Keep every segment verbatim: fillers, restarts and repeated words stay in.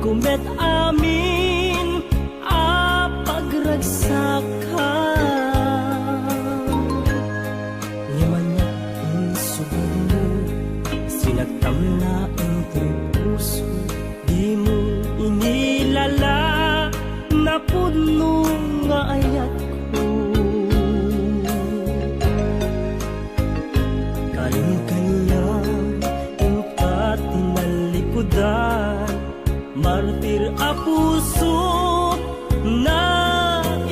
Kumet amin a pagragsakam. Ngem ania insubagmo, sinagtam laeng toy puso, dimo inilala, napudno nga ayatko. Karim kaniam, inka tinallikudan, martir a puso, naikala.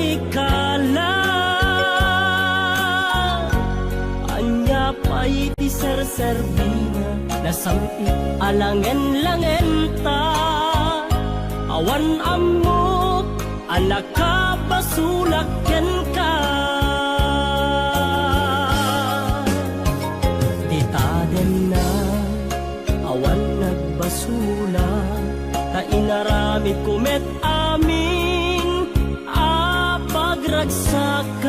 Ania pay ti serserbina, nasam-it a langen-langenta, awan ammok a nakabasolak kenka. Dita denna, awan nagbasolak, ta inaramidko met amin a pagragsakam.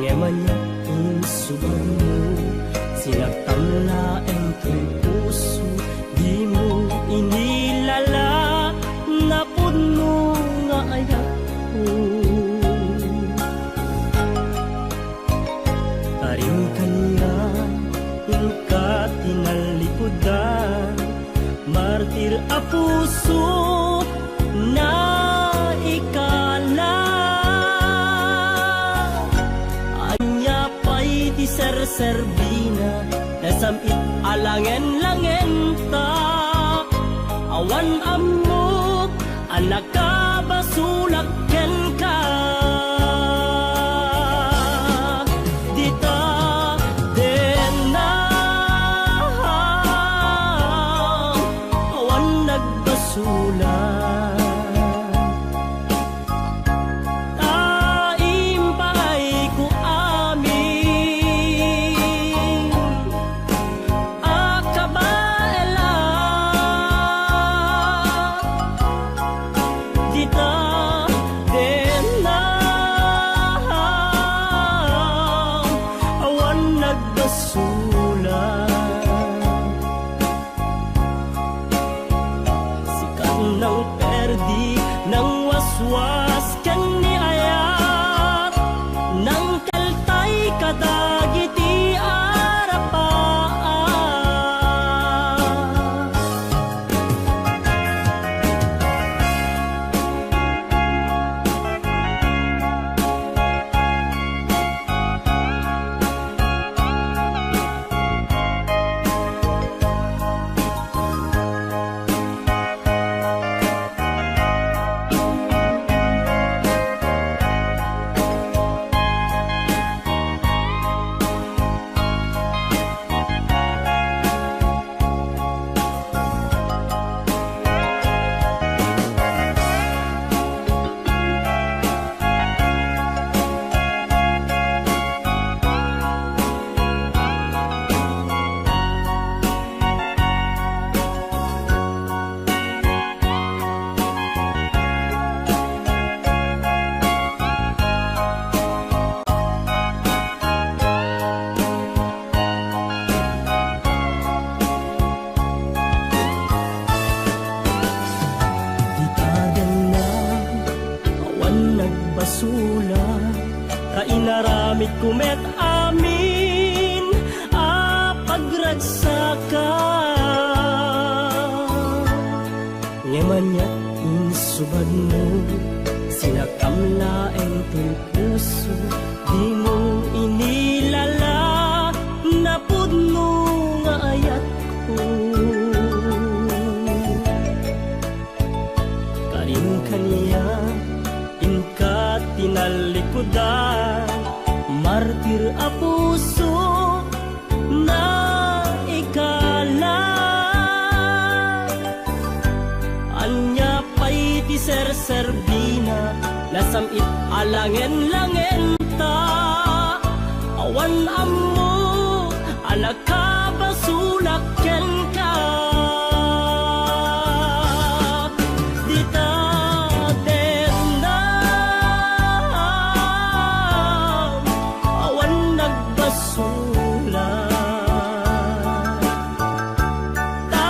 Ngem ania insubagmo, sinagtam laeng toy puso, dimo inilala, napudno nga ayatko. Karim kaniam, inka tinallikudan, martir a puso, naikala. Ania pay ti serserbina, nasam-it a langen-langenta, awan ammok a nakabasolak kenka. Dita denna, awan nagbasolak. Ta impaayko amin a kabaelan. Dita denna, awan nagbasolak. Sika nang perdi, nang waswas ken ni ayat, nang kaltay kadagiti arapaak. Dita denna, awan nagbasolak, ta inaramidko met amin a pagragsakak. Ngem ania insubagmo, sinagtam laeng toy puso, dimo inilala, napudno nga ayatko. Karim kaniak, inka tinallikudan, martir a puso, naikala. Ania pay ti serserbina, nasam-it a langen-langenta, awan ammo a nakabasolak kenka. Dita dennam, awan nagbasolak. Ta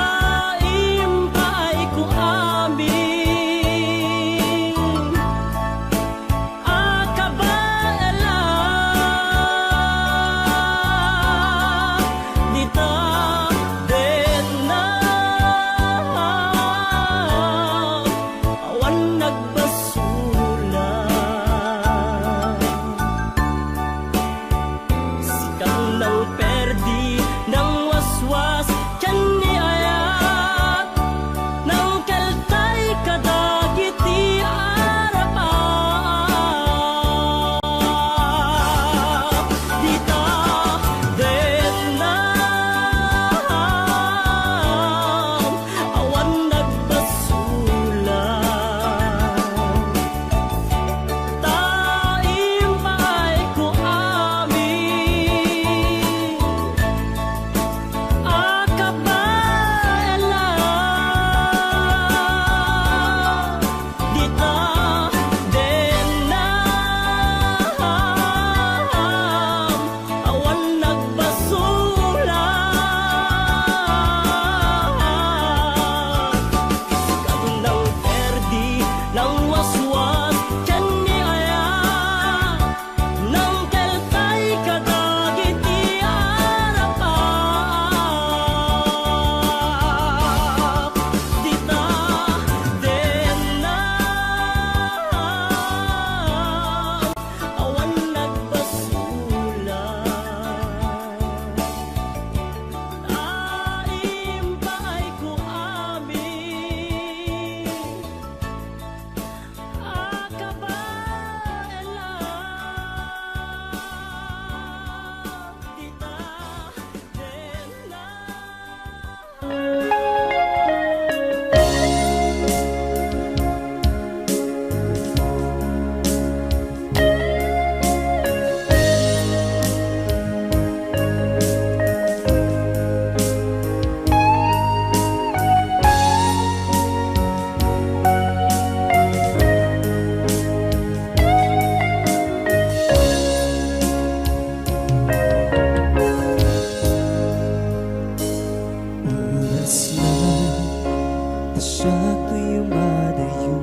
Siak toy madayo,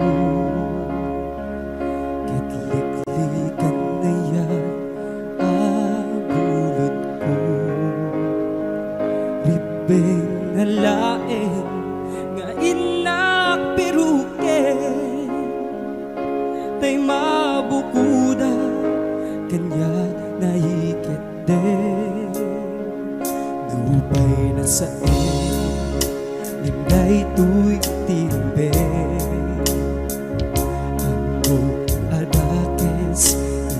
ket liklikan na yan a bulodko. Ribbeng na laeng nga innak piruken, tay mabukoda kaniak naiketde. Nupay nasaen ngem daytoy timbre, ammok a dakes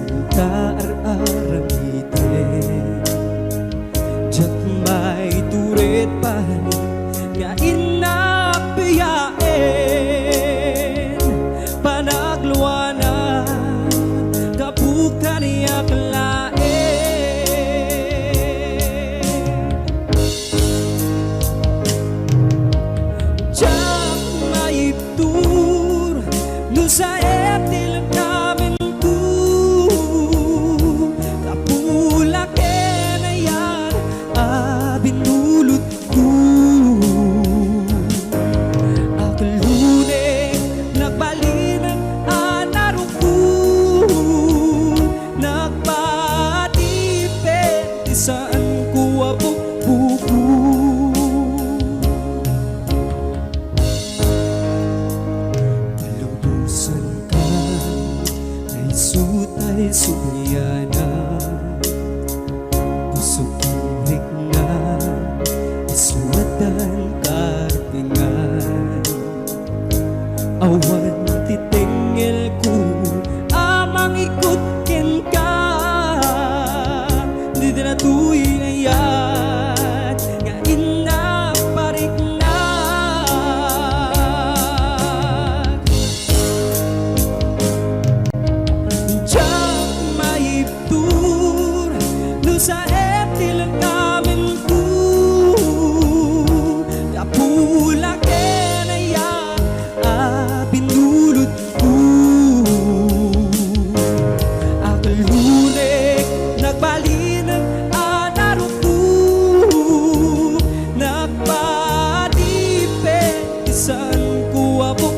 inta ar-aramiden. Diak maitured pay nga innak piaen, panagluana gapu kaniak laeng. Diak maibtur no saet ti lagamenko, gapu la ken ayan a binulotko. Aglone, nagbalin a narukko, nagpatipet ti saanko a bukbukod. Palubosanka, ay sutay subliana. Pusok inrikna, isuatan karpingan. Awan ti tengelko a mangikut kenka. Ditoy nga ayan nga innak pariknak. Diak maibtur no saet ti lagamenko, gapu la ken ayan a binulotko. Aglone, nagbalin a narukko, nagpatipet ti saanko a bukbukod.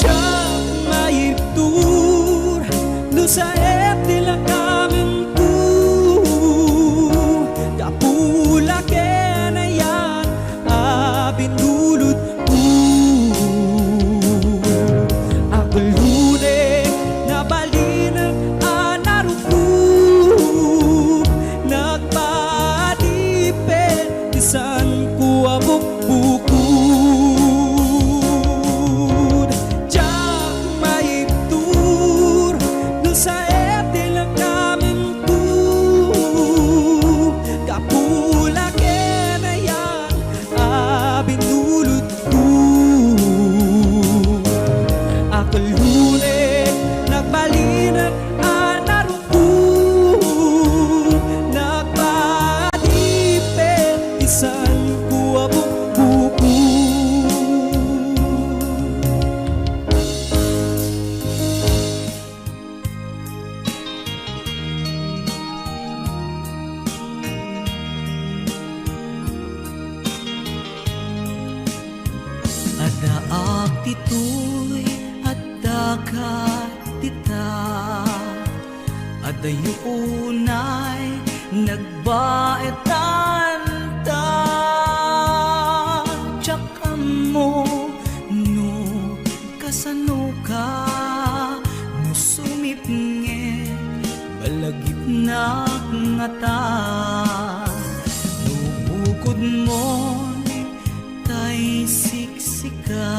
Diak maibtur no saet ti lagamenko, gapu la ken ayan a binulotko. Aglone, nagbalin a narukko, nagpatipet ti saanko a bukbukod. Diak maibtur no saet ti lagamenko, gapu la ken ayan a binulotko. Aglone, nagbalin a narukko, nagpatipet ti saanko a bukbukod. Addaak ditoy, addaka dita. Adayo unay nagbaetanta. Diak ammo no kasanoka, no sumipnget, balagipnak ngata. No bukodmon tay siksika,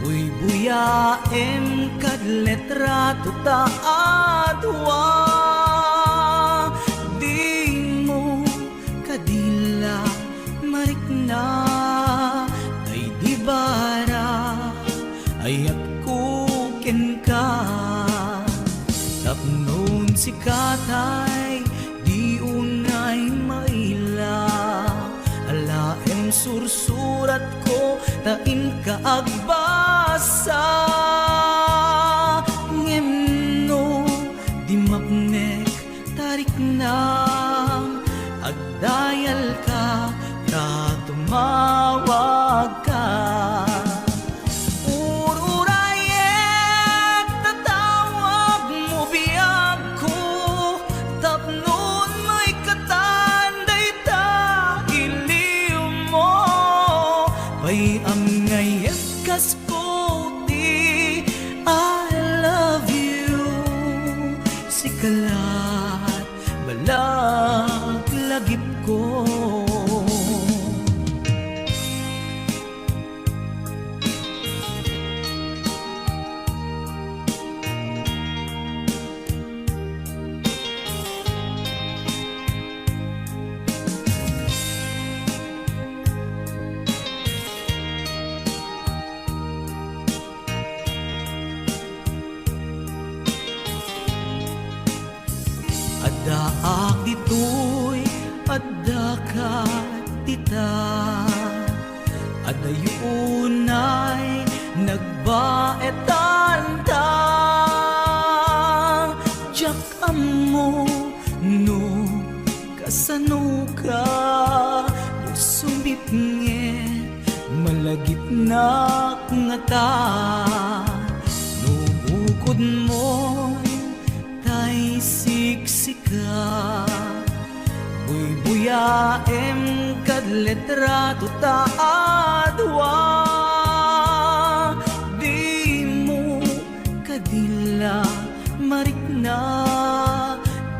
buybuyaem kad letrato ta ad Wa, dimo kadi la marikna, tay di bara, ayatko kenka. Tapnon sika tay di unay maila, alaem sursuratko ta inka agbasa. Ngem no di mapnek ta riknam, agdayalka ta tumawagka. Ururayek ta tawagmo biagko, tapnon maikatan dayta iliwmo. Pay-am nga iyat kas kuti, I love you, sika lat, balaklagipko. Addaak ditoy, addaka dita. Adayo unay nagbaetanta. Diak ammo no kasanoka, no sumipnget malagipnak ngata. No bukodmoy tay siksika, buybuyaem kad litrato ta a dua. Dimo kadi la marikna,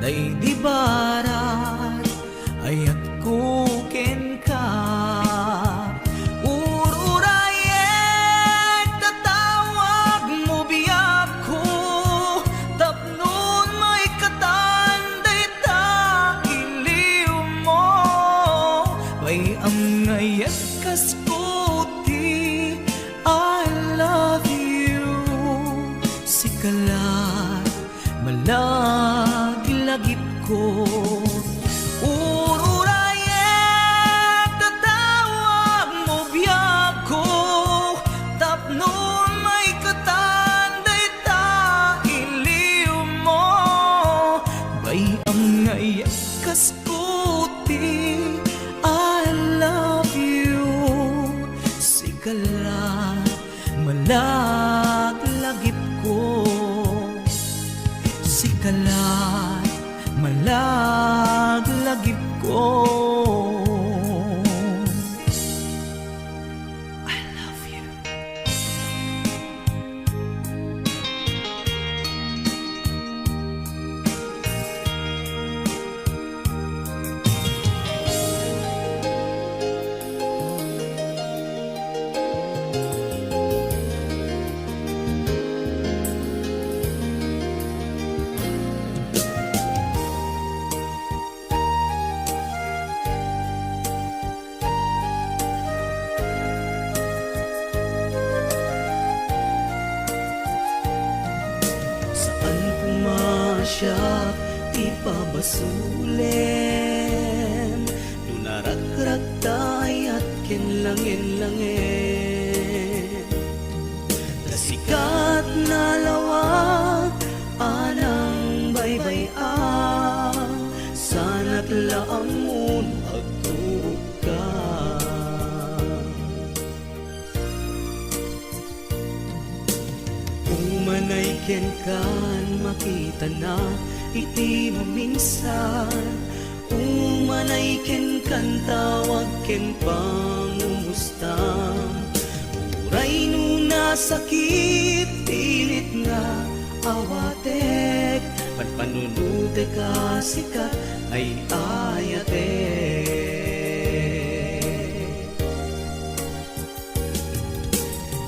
daydi barat ayatko kenka. Ururayek ta tawagmo biagko, tapnon maikatan dayta iliwmo. Pay-am nga iyat kas kuti, I love you, sika la malaglagipko. Ururayek ta tawagmo biagko, tapnon maikatan dayta iliwmo. Pay-am nga iyat kas kuti, I love you, sika la malaglagipko, sika la malaglagipko. I love you. Saan koma siak ti pabasolem no narakrakta iyat ken langen-langen. Ta sika ti nalawag a nangbaybay-a, saanak la ammon agturogka. Umanay kenkan, makitanak iti maminsan. Umanay kenkan, tawag ken pangumustam. Uray no nasakit ti init nga awatek, panpanunotek a sika ay ayatek.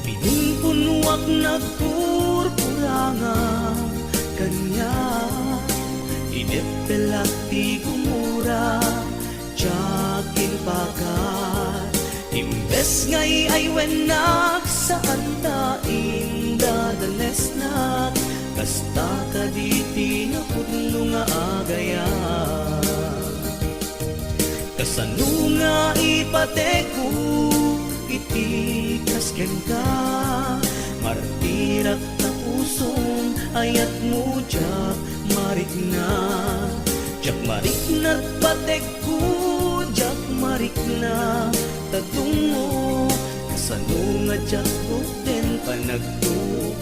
Pinunpunoak nagpurpuranga kaniak. Innak saan ta indadanesnak, kasta kadi ti napudno nga agayam. Kasano nga ipatekko iti kas kenka? Martirak ta pusom, ayatmo diak marikna. Diak marikna patekko, diak marikna ta dungngo. Kasano nga diak rukden panagtuo?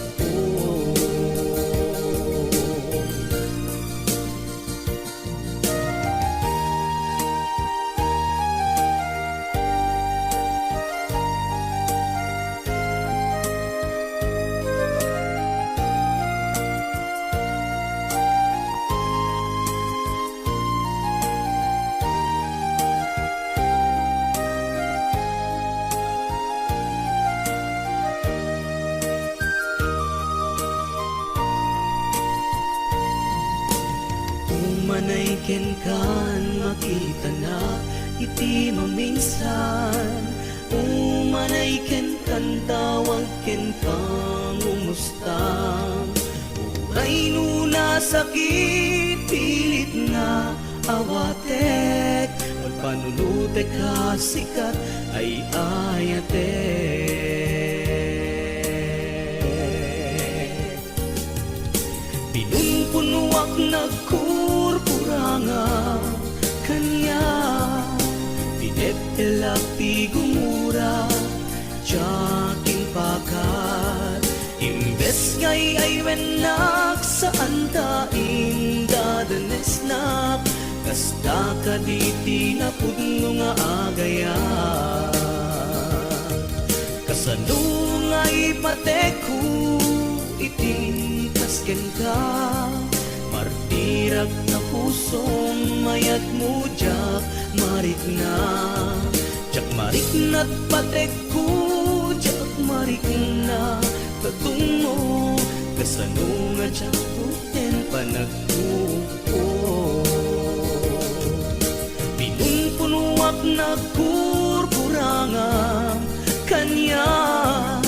Umanay kenkan, makitanak iti maminsan. Umanay kenkan, tawag ken pangumusta. Uray no nasakit, pilit nga awatek, agpanunotek a sikat ay ayatek. Pinunpunoak, nagkurkuranga kaniak, tineptelak ti gumura, diak impakat. Imbes nga iaywennak, saan ta indadanesnak, kasta kadi ti napudno nga agayam. Kasano nga ipatekko iti kas kenka? Martirak ta pusom, ayatmo diak marikna. Diak marikna patekko, diak marikna ta dungngo. Kasano nga diak rukden panagtuo? Pinunpunoak, nagkurkurangam kaniak,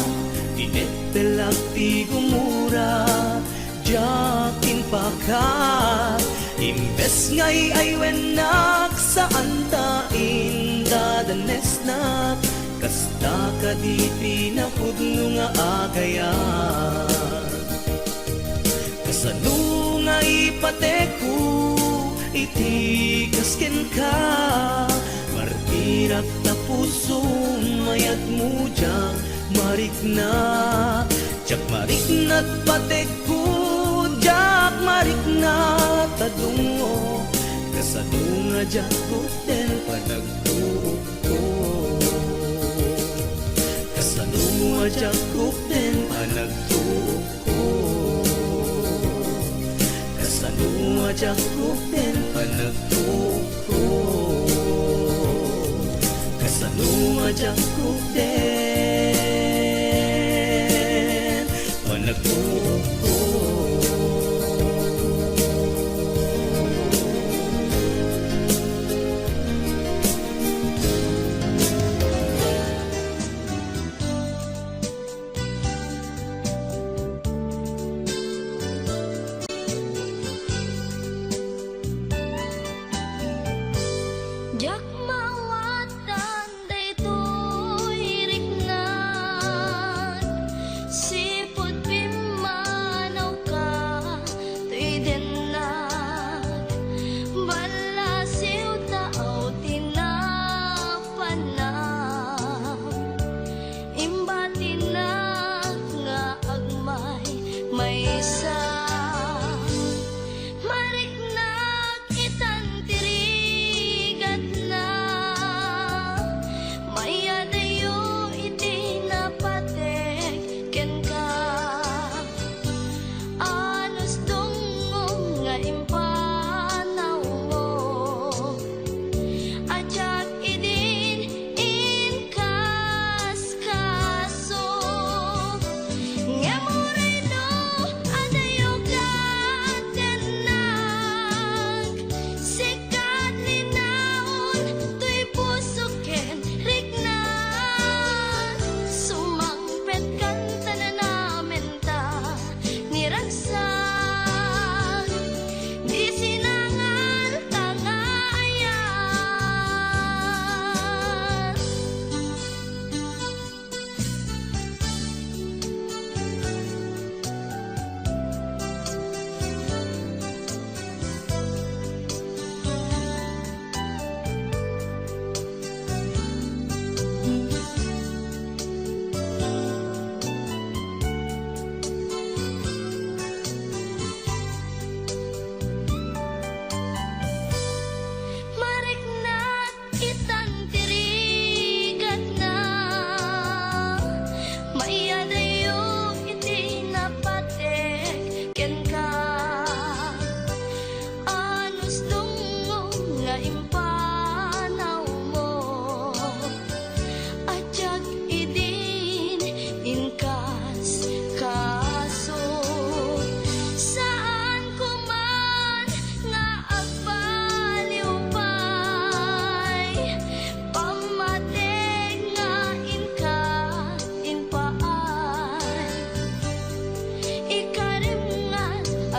tineptelak ti gumura, diak impakat. Imbes nga iaywennak, saan ta indadanesnak, kasta kadi ti napudno nga agayam. Kasano nga ipatekko iti kas kenka? Martirak ta pusom, ayatmo diak marikna. Diak marikna patekko, diak marikna ta dungngo. Kasano nga diak rukden panagtuo? Kasano nga diak rukden panagtuo? Kasano nga diak rukden panagtuo? Kasano nga diak rukden panagtuo? Diak maawatan daytoy riknak, sipud pimma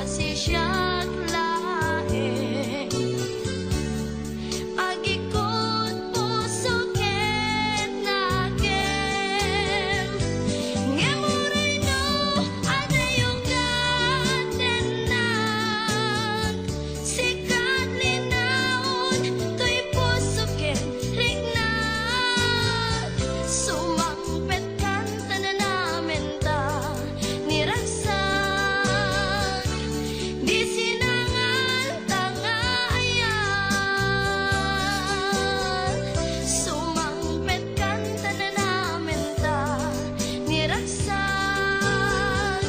Siak laeng, agikut puso ken nakem, ngem uray no adayo gatennak, sika linawon toy puso ken riknak. Sumangpet kan ta nanamenta ni ragsak, di sinanganta nga ayan. Sumangpet kan ta nanamenta ni ragsak,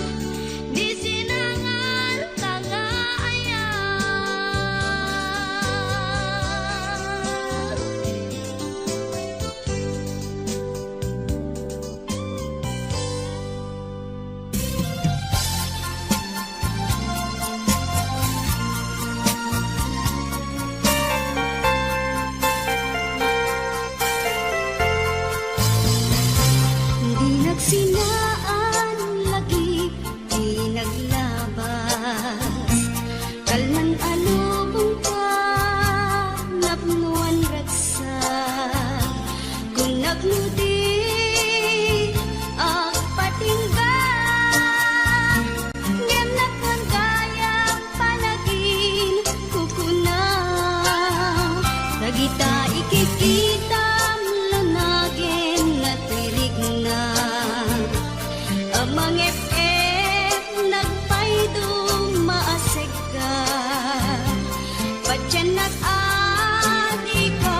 di sinanganta nga ayan. Di nagsinaan lagi ti naglabas. Kalman a lubong ta napnoan ragsak. Kunak no di agpatingga, ngem napnoan gayam panaginkukuna. Dagita ikikitam lunagen nga tirikna. Amangep-ep nagpayduma a seg- ka. Patiennak a dika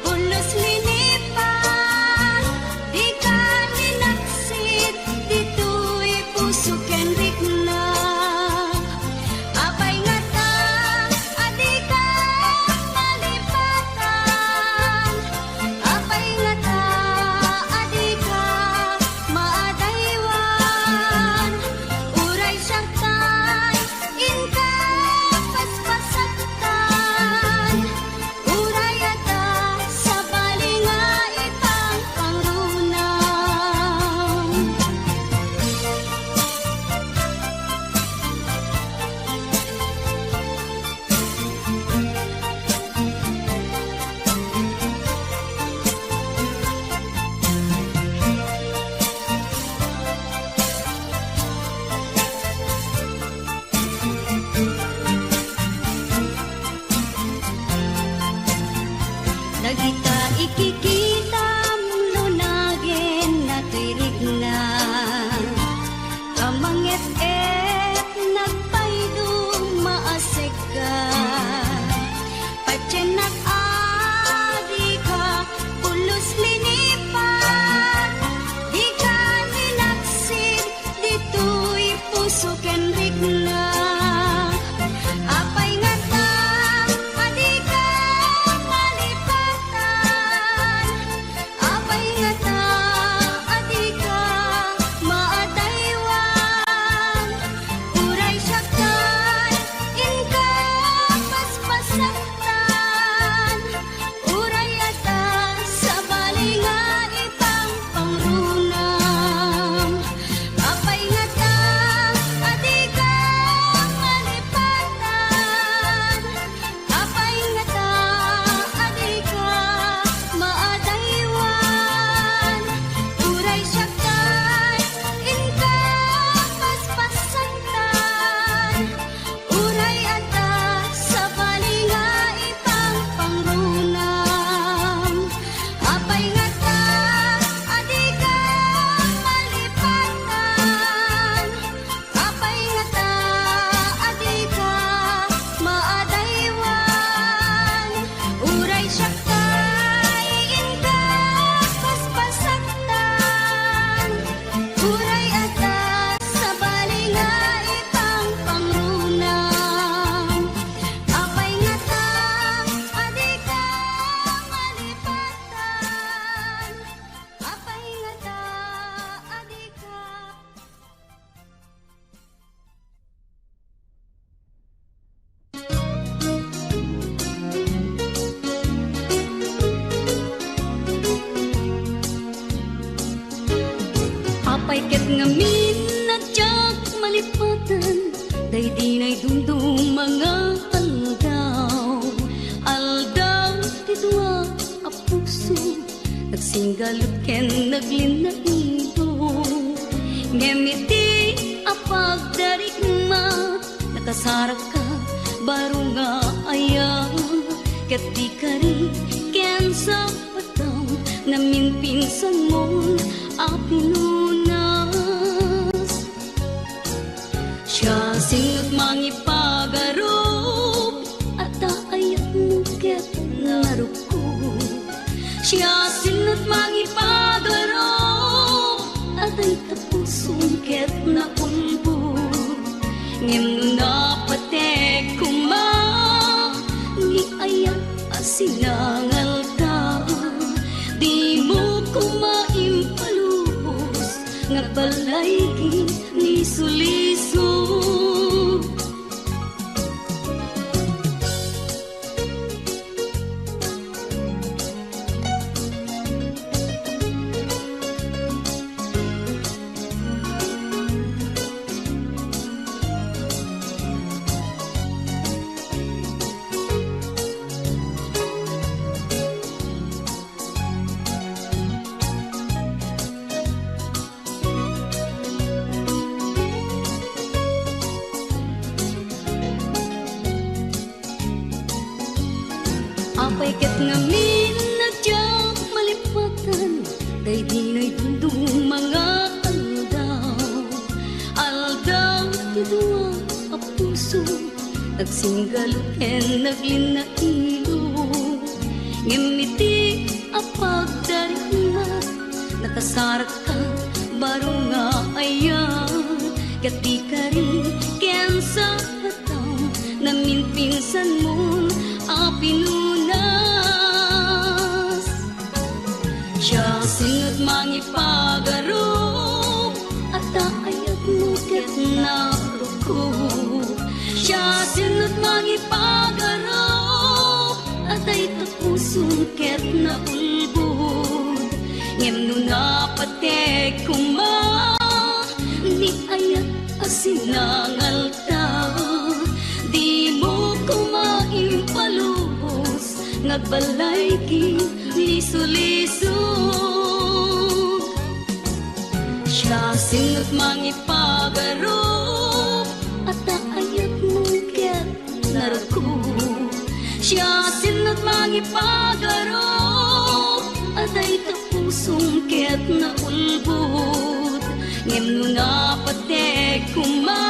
pulos linipat, dika linaksid ditoy puso ken rikna. Apay ngata a dika malipatan? Apay ngata a dika maadaywan? Uray siak tay inka paspasaktan, uray adda sabali nga ipangpangrunam. Dagita ikikitam lunagen nga tirikna. Amanget-et nagpayduma a seg- ka. Patiennak a dika pulos linipat, dika linaksid ditoy puso ken rikna. Apay ngata a dika malipatan? Apay ngata a dika maadaywan? Uray siak tay inka paspasaktan, uray adda sabali nga ipangpangrunam. Apay ngata a dika malipatan? Apay ngata a dika maadaywan? Uray siak tay inka paspasaktan, uray adda sabali nga ipangpangrunam. Apay ngata a dika malipatan? Apay ngata a dika maadaywan? Uray siak tay inka paspasaktan, uray adda sabali nga ipangpangrunam. Apay ngata a dika malipatan? Apay ngata a dika Apay ket ngamin a diak malipatan daydi Dumduma nga aldaw, aldaw ti dua a puso, nagsinggalut ken naglinnailo. Ngem iti a pagdarikmat, nakasarakka baro nga aya, ket dika rin ken sapatang naminpinsanmon a pinunas. Siasino ti mangipagarup, adda ayatmo ket narukko. Siasino ti mangipagarup, adda ita pusom ket naulbod. Ngem no napatek koma, ni ayat a sinangalta, dimo koma impalubos, nga agbalay ken nisulisog. Apay ket ngamin a diak malipatan daydi naydumduma nga aldaw, aldaw ti dua a puso, nagsinggalut ken naglinnailo. Ngem iti a pagdarikmat, nakasarakka baro nga ayat, ket dika rin ken sapatang naminpinsanmon a pinunas. Siasino ti mangipagarup, adda ayatmo ket narukko. Siasino ti mangipagarup, adda ita pusom ket naulbod. Ngem no napatek koma, ni ayat a sinangalta, dimo koma impalubos, nga agbalay ken nisulisog. Siasino ti mangipagarup, adda ayatmo ket narukko. Siasino ti mangipagarup, adda ita pusom ket naulbod. Ngem no napatek koma,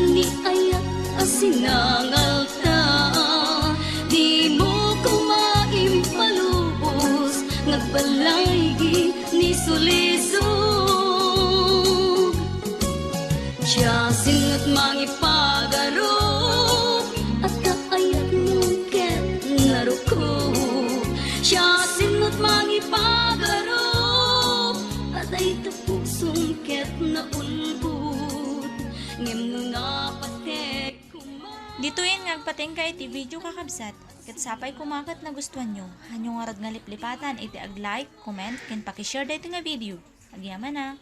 ni ayat a sinangalta, dimo koma impalubos, nga agbalay ken nisulisog. Siasino ti mangipagarup, adda ayatmo ket narukko. Siasino ti mangipagarup, adda ita pusom ket naulbod. Ngem no napatek koma. Ditoyen nga agpatengka iti video, kakabsat, ket sapay koma ket nagustuanyo. Hanyo ngarud nga liplipatan iti ag-like, comment, ken pakishare daytoy nga video. Agyamanak.